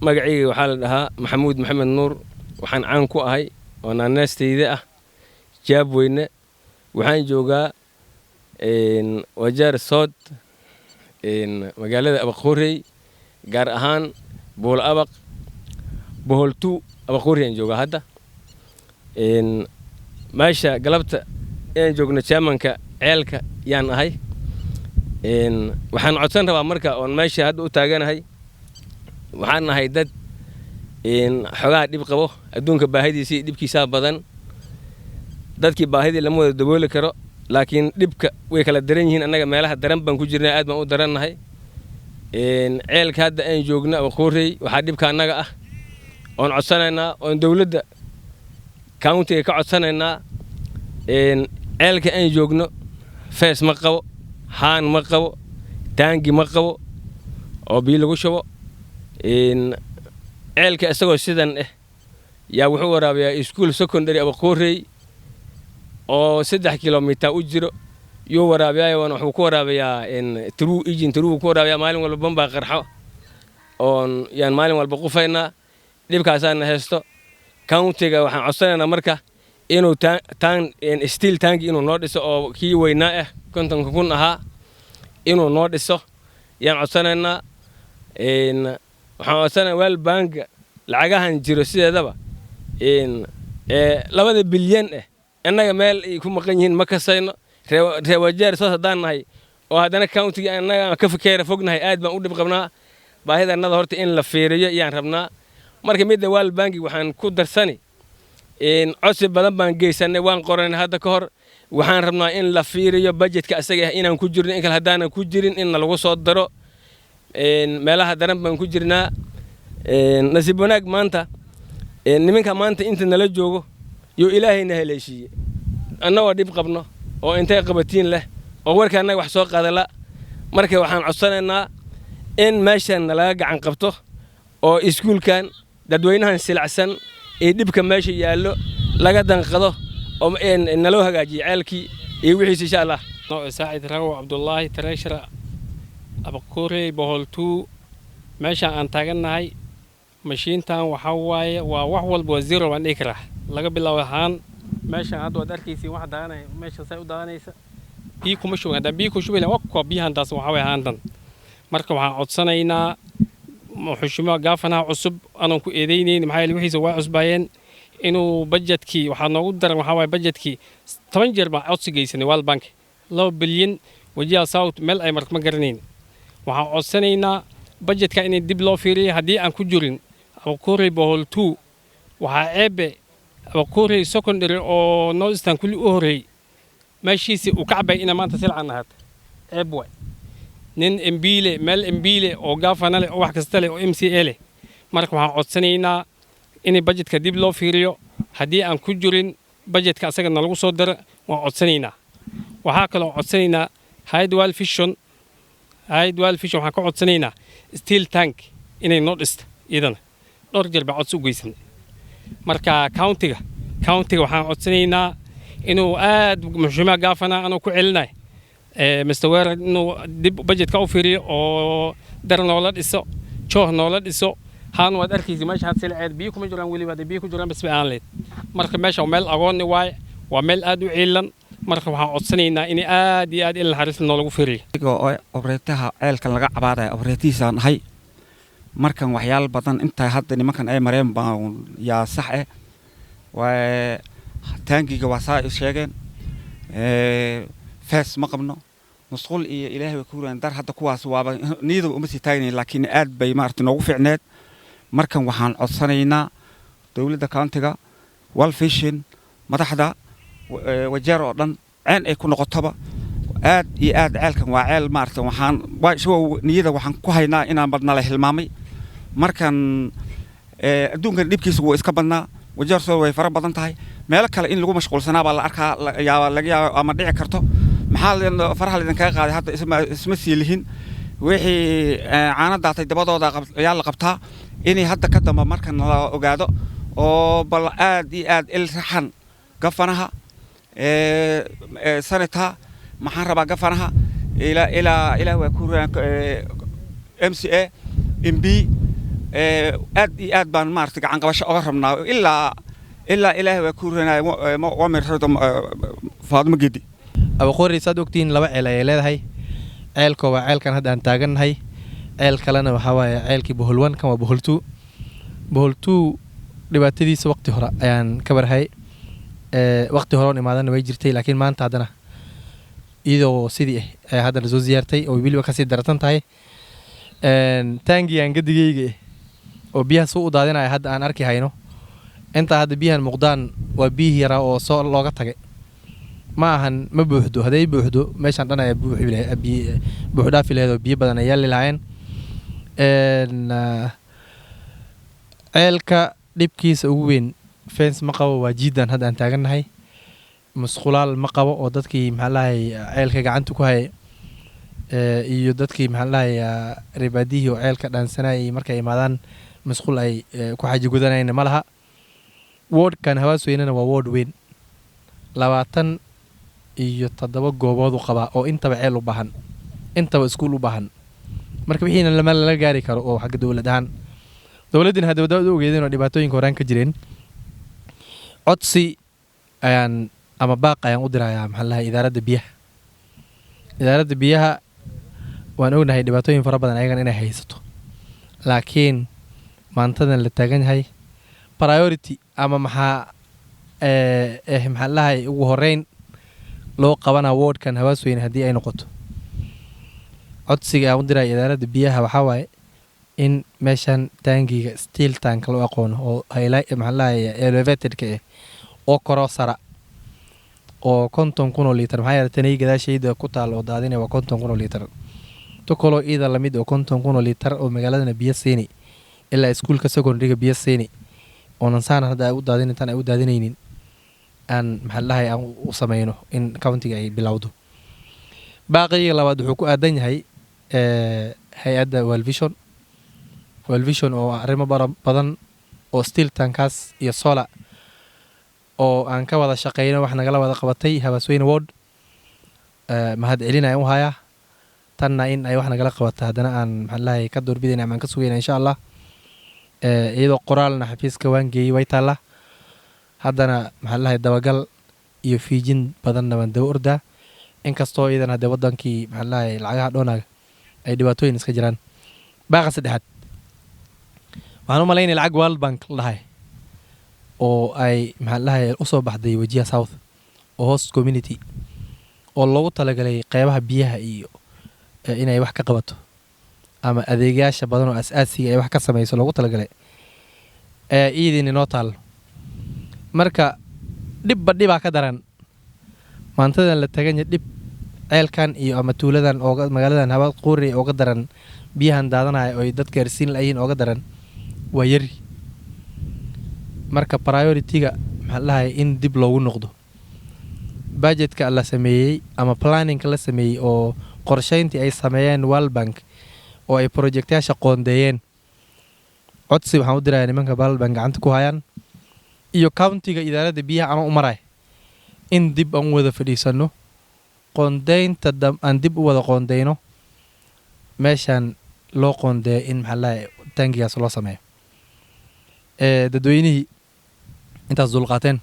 Magacayga waxaa la dhahaa Maxamuud Maxamed Nuur. Waxaan caan ku ahay oo naanaastayda ah Jaabweyne. Waxaan joogaa Wajeer South, magaalada Abaqoorey, gaar ahaan Buulo Abaq, Boholtu Abaqoorey aan joogaa hadda. Meesha galabta inaan joogno chairmanka ceelka yaan ahay. Waxaan codsan rabaa marka oon meesha hadda u taaganahay, waxaan nahay dad xogaha dhib qabo. Adduunka baahidiisa iyo dhibkiisaa badan. Dadkii baahidii lama wada dabooli karo, laakiin dhibka way kala daran yihiin. Annaga meelaha daran baan ku jirnaa, aad baan u darannahay. Ceelka hadda aan joogno Abaqoorey, waxaa dhibka annaga ah oon codsanaynaa oon dowladda countiga ka codsanaynaa, ceelka aan joogno fees ma qabo, haan ma qabo, taangi ma qabo oo biyo lagu shubo. Ceelka isagoo sidan ah yaa wuxuu waraabiyaa iskuul secondary Abaqoorey oo 3 kilomitir u jiro yuu waraabiyaa. Wuxuu ku waraabiyaa truu ijin, truu ku waraabiyaa. Maalin walba bambaa qarxo oon yaan maalin walba qufaynaa. Dhibkaasaana haysto. Countiga waxaan codsanaynaa marka inuu taan steel tanki inuu noo dhiso oo kii weynaa ah, 50,000 ahaa, inuu noo dhiso yaan codsanaynaa. Waxaan codsanaya World Banka lacagahan jiro sideedaba 2 bilyan ah innaga meel ay ku maqan yihiin ma kasayno. Reer Wajeer South haddaan nahay oo haddana countiga annaga ka fekeera fognahay, aad baan u dhib qabnaa. Baahida annada horta in la fiiriyo iyaan rabnaa. Marka midda World Banki waxaan ku darsani, codsi badan baan geysanay, waan qoranay hadda ka hor. Waxaan rabnaa in la fiiriyo budgetka asaga ah inaan ku jirno in kale. Haddaanan ku jirin, in nalagu soo daro. Meelaha daran baan ku jirnaa. Nasiib wanaag maanta nimanka maanta inta nala joogo yo Ilaahayna haleeshiiye, annagoo dhib qabno oo intay qabatiin leh oo warka annaga wax soo qaadala. Marka waxaan codsanaynaa in meeshan nalaga gacan qabto oo iskuulkan dadweynahan silacsan ee dhibka meesha yaallo laga danqado oo naloo hagaajiyo ceelkii iyo wixiis, insha Allah. Saacid Ragow Cabdullaahi, treasurer Abaqoorey Boholtuu. Meeshaan aan taagannahay mashiintan waxaa waaye waa wax walba waa zero baan dhihi karaa. Laga bilaabo ahaan meeshaan hadda waad arkaysiin wax daadanaya. Meeshan say u daadanaysa, biyo kuma shubin. Haddaan biyo ku shubi lahayn, waa biyahan taas waxaa waye haantan. Marka waxaan codsanaynaa xushimo governor-ha cusub, aanan ku eedeynayn, maxaa yeele wixiisa waa cusbaayeen, inuu budgetkii waxaa noogu daran. Waxaa waaye budgetkii 10 jeer baan codsi geysanay World Bank, 2 bilyan Wajir South meel ay marta ma garanayn. Waxaan codsanaynaa budgetka in dib loo fiiriyo haddii aan ku jirin Abaqoorey Bohol 2. Waxaa ceebe Abaqoorey secondary oo Northeastern kulli u horreeyey meeshiisii uu ka cabay ina maanta silcan ahaat ceeb waay. Nin MP leh, meel MP leh oo governor leh oo wax kasta leh oo MCA leh. Marka waxaan codsanaynaa in budgetka dib loo fiiriyo. Haddii aan ku jirin budgetka asaga nalagu soo daro waan codsanaynaa. Waxaa kaloo codsanaynaa hay'ad World Vision. Hay'ad World Vision waxaan ka codsanaynaa steel tank inay noo dhisto. Iyadana dhowr jeer baa codsi u geysanay. Marka countiga waxaan codsanaynaa inuu aad mxushimiya governor anuu ku celinay Mr Weerar inuu dib budgetka u fiiriyo oo dar noola dhiso, jooh noola dhiso. Haan waad arkaysa meesha had silceed biyo kuma jiraan weliba. Hadday biyo ku jiraan bas bay aan leed. Marka meesha waa meel agoonni waaye, waa meel aad u ciilan. Marka waxaan codsanaynaa in aad iyo aad il naxariis noolagu fiiriyo. Oo operator-ha ceelkan laga cabaadaya operator-hiisaan ahay. Markan waxyaalo badan inta hadda nimankan ay mareen baan yaa sax eh. Waa taangiga, waa saa sheegeen. Fees ma qabno, musqul iyo Ilaahay way ku huraan dar. Hadda kuwaas waaba niyadaba uma sii taagnayn, laakiin aad bay maaragtay noogu fiicneed. Markan waxaan codsanaynaa dowladda countiga, World Vision, madaxda Wajeer oo dhan ceen ay ku noqotoba aad iyo aad. Ceelkan waa ceel maaragtay waxaan niyada waxaan ku haynaa inaan badnala hilmaamay. Markan adduunkan dhibkiisa wuu iska badnaa. Wajeer soo way fara badan tahay. Meelo kale in lagu mashquulsanaa baa la arkaa yaaba laga yaaba ama dhici karto. Maxaa faraha laydinkaga qaaday? Hadda isma sii lihin. Wixii caano daatay dabadooda ayaa la qabtaa. Inay hadda ka damba markan la ogaado oo bal aad iyo aad il raxan governor-ha, senator, maxaan rabaa governor-ha ilaa ilaa waa ku MCA, MP. Aad iyo aad baan maaragtay gacan qabasho oga rabnaa ilaa Ilaahay waa ku ranaya waa meerada Faadimo Gedi. Abaqoorey, saad ogtihiin, laba ceel ayay leedahay. Ceelka waa ceelkan hadda aan taagannahay, ceel kalena waxaa waaye ceelkii borehole one, kan waa borehole two. Borehole two dhibaatadiisa waqti hore ayaan ka barhay, waqti hore oon imaadana way jirtay, laakiin maanta haddana iyadoo sidii ah ayaa haddana soo ziyaartay oo weliba kasii daratan tahay. Taangigaan gadigeyga ah oo biyaha suu u daadinaya hadda aan arki hayno, intaa hadda biyahan muuqdaan waa biyihii yaraa oo soo looga tagay. Ma ahan, ma buuxdo. Hadday buuxdo, meeshaan dhan ayaa buux dhaafi lahayd oo biyo badan ay yaali lahaayeen. Ceelka dhibkiisa ugu weyn fence ma qabo, waa jiidan hadda aan taagannahay. Musqulaal ma qabo oo dadkii, maxaa lahay, ceelka gacanta ku hayay iyo dadkii, maxaa lahay, reebaadihii oo ceelka dhaansanayay markay imaadaan musqul ay ku xaaji gudanayna ma laha. Wardkan Hawaasweynena waa ward weyn, 27 goobood u qabaa oo intaba ceel u baahan, intaba iskuul u baahan. Marka wixiina lama lala gaari karo oo xagga dowlad ahaan, dowladdina hadda wadaad u ogeedeen oo dhibaatooyinka horaan ka jireen. Codsi ayaan ama baaq ayaan u dirayaa, maxaa lahay, idaaradda biyaha. Idaaradda biyaha waan ognahay dhibaatooyin fara badan ayagan inay haysato, laakiin maantadan la taagan yahay priority ama maxaa maxaa lahay ugu horeyn loo qabanaa wardkan Hawaasweyne haddii ay noqoto. Codsiga aan u diraya idaaradda biyaha waxaa waaye in meeshan taangiga steel tank loo aqoono oo maxaa lahay elevatedka ah oo koro sara oo 50,000 oo liitar, maxaa yeelay tanay gadaashayda ku taal oo daadinaya waa 50,000 oo liitar, tu kaloo iida lamid oo 50,000 oo liitar oo magaaladana biyo siini ilaa iskuulka secondaryga biyo siini oonan saan hadda ay u daadin intaan ay u daadinaynin aan, maxaa lahay, aan u sameyno in countyga ay bilowdo. Baaqiga labaad wuxuu ku aadan yahay hay-adda World Vision. World Vision oo arrimo badan oo steel tankaas iyo solar oo aan ka wada shaqeyno wax nagala wada qabatay Habaasweyne ward, mahad celin ayaan u hayaa. Tanna in ay wax nagala qabata haddana aan, maxaa lahay, ka doorbidayna ama aan ka sugayna, insha Allah. Iyadoo qoraalna xafiiska waan geeyey, way taallaa. Haddana, maxaa lahay, dabagal iyo fiijin badanna waan daba ordaa, inkastoo iyadan haddee wadankii, maxaa lahay, lacagaha dhoonaga ay dhibaatooyin iska jiraan. Baaqa saddexaad, waxaan u malaynaya lacag World Bank la dhahay oo ay, maxaa lahay, usoo baxday Wajir South oo host community oo loogu talagalay qeybaha biyaha iyo inay wax ka qabato ama adeegyaasha badan oo as-aasiga ay wax ka samayso loogu talagalay ee iidin inoo taalo. Marka dhibba dhibaa ka daran maantadan la taganya, dhib ceelkan iyo ama tuuladan ooga magaaladan Habaad Quuri ooga daran, biyahan daadanaya oo ay dadka gaarsiin layihiin ooga daran waa yari. Marka priority-ga, maxaa la dhahay, in dib loogu noqdo budgetka la sameeyey ama planningka la sameeyey oo qorsheyntii ay sameeyeen World Bank oo ay projectyaasha qoondeeyeen. Codsi waxaan u dirayaa nimanka World Bank gacanta ku hayaan iyo countyga idaaradda biyaha anoo u maray in dib aan u wada fadhiisano, qoondeynta aan dib u wada qoondeyno meeshaan loo qoondeeyo in, maxaa la dhahay, taangigaas loo sameeyo. Dadweynihii intaas dulqaateen,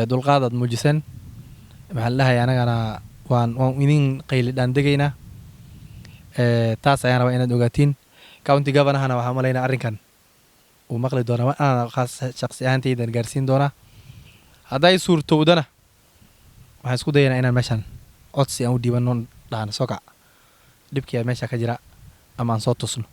dulqaadaad muujiseen, maxaa la dhahay, anagana waan idin qayli dhaan degaynaa. Taas ayaan rabaa inaad ogaatiin. County governorhana waxaan malaynaa arrinkan uu maqli doonaa, ana khaas shaqsi ahaantaydan gaarsiin doonaa. Hadday suurtowdana waxaan isku dayanaa inaan meeshan codsi aan u dhiibano, dhahno soo kac, dhibkii meesha ka jira ama aan soo tusno.